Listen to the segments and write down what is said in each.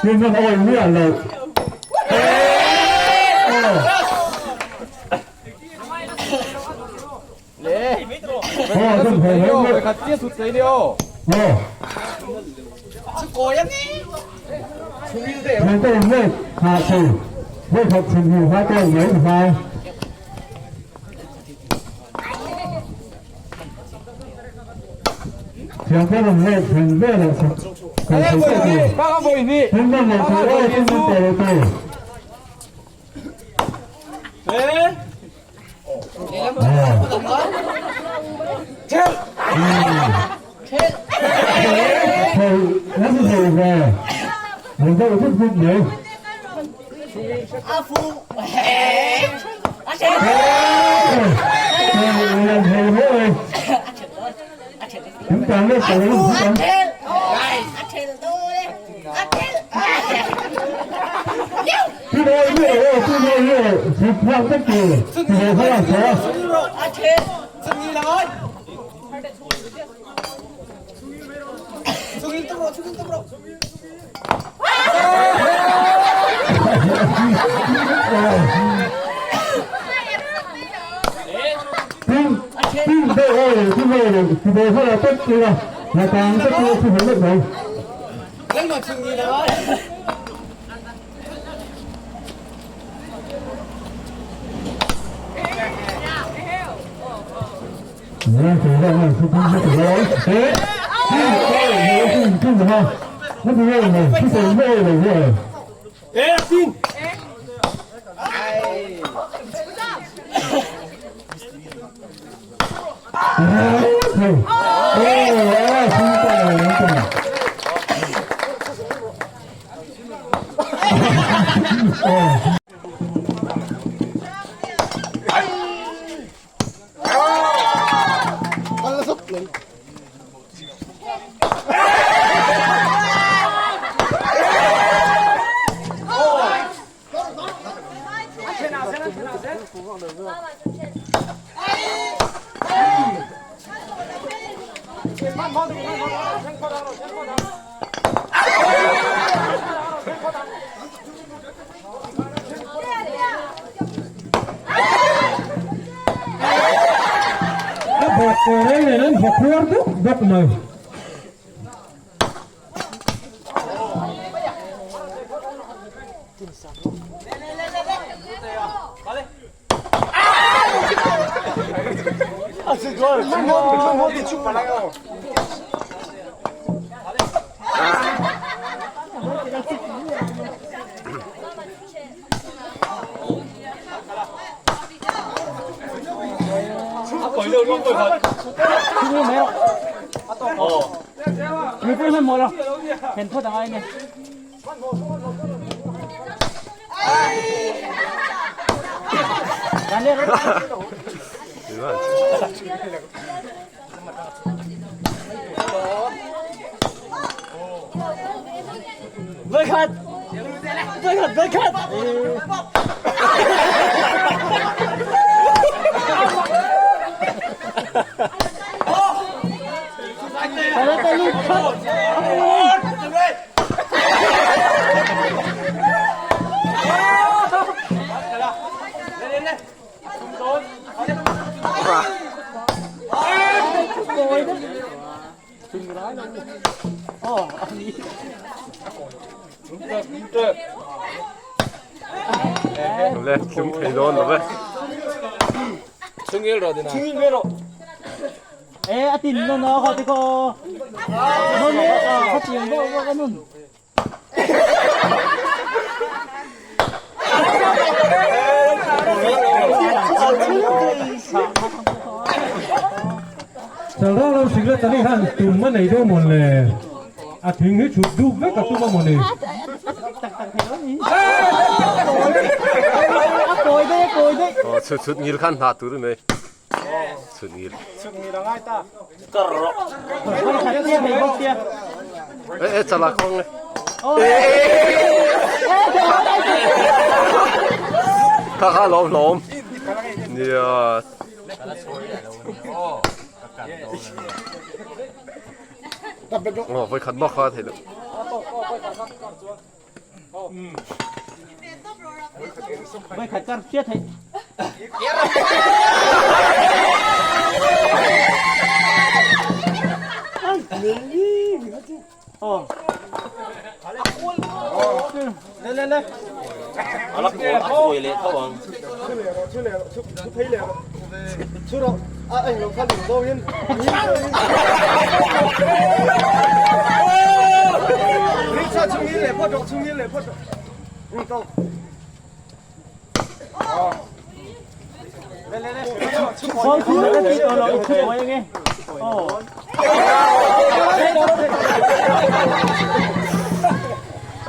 Tin an awi miah loh. Chut ngil khan hna tur mai. Chut ngil. Chut ngil a ngai ta. E e chala khong le. Kha kha lom lom. Nia. Ồ, voi khát bọc kha thei lo. Vai khat kar chiat hei. Oh. Le le le. Ala ko a kawi leh tho ang. Khawi chu ka ti tawh lo i thu kawi ange. Oh.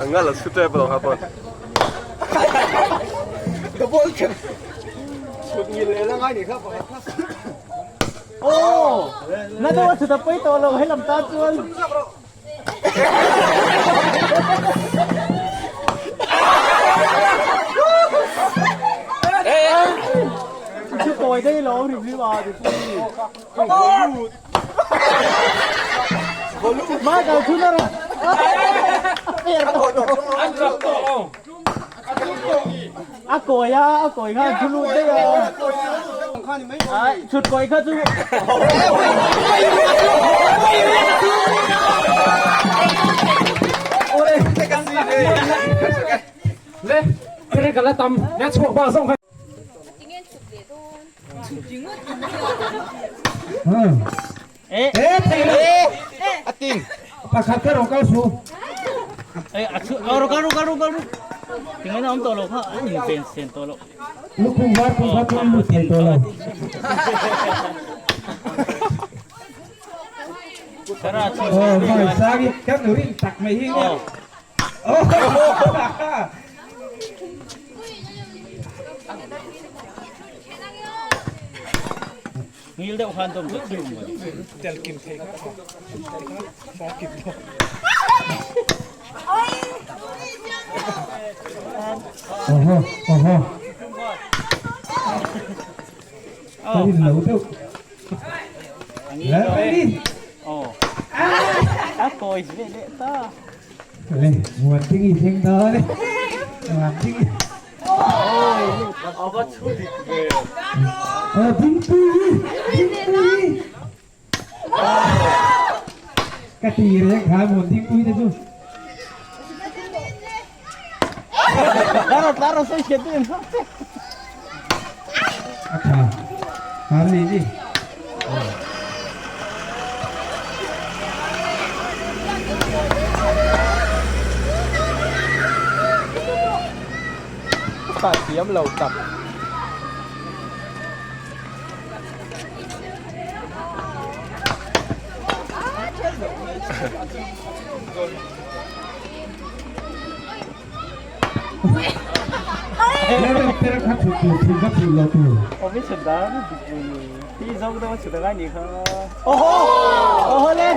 Anga la su tep lo ha pawh. Oh. Na do chu ta pui tawh lo helam ta chuan. Chu kawi daih lo rim rim a ti pui. Ma kal thu na ro. A kawi a, a kawi kha thu lut daih a. Ai, chhut kawi kha chu. Pakhat kha rawh kal su. Lukhum var pum kha chu an lut thei tawh lo. Aw mai sangi kan rin tak mai hi nge. Ngil deuh khan tum chu chu mai. Oho oho. Ka rin lo deuh. Le mai ni. Aw. A kawi ve leh ta. Le muan ding i thleng dawn e. Muan ding i. Aw Dingpui Dingpui. Ka ti reng kha muan Dingpui te chu. Taro taro sei thian te A tha. Har ni ni. Ka thiam lo tak. Leh kha chhut tur thil kha chhut lo tur. Awmi chhut dan dik ve ni. Ti zawk deuh a chhut angai nih kha. Oho! Oho le!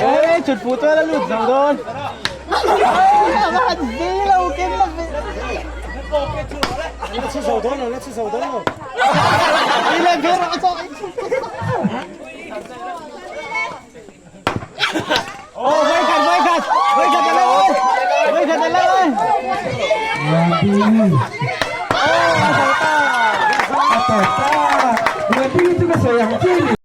E chhut fuh chuan a lut zo dawn. A va han zei lo ken la ve. La chhu zo dawn lo, la chhu zo dawn lo. Ti le ve rawh a chawh.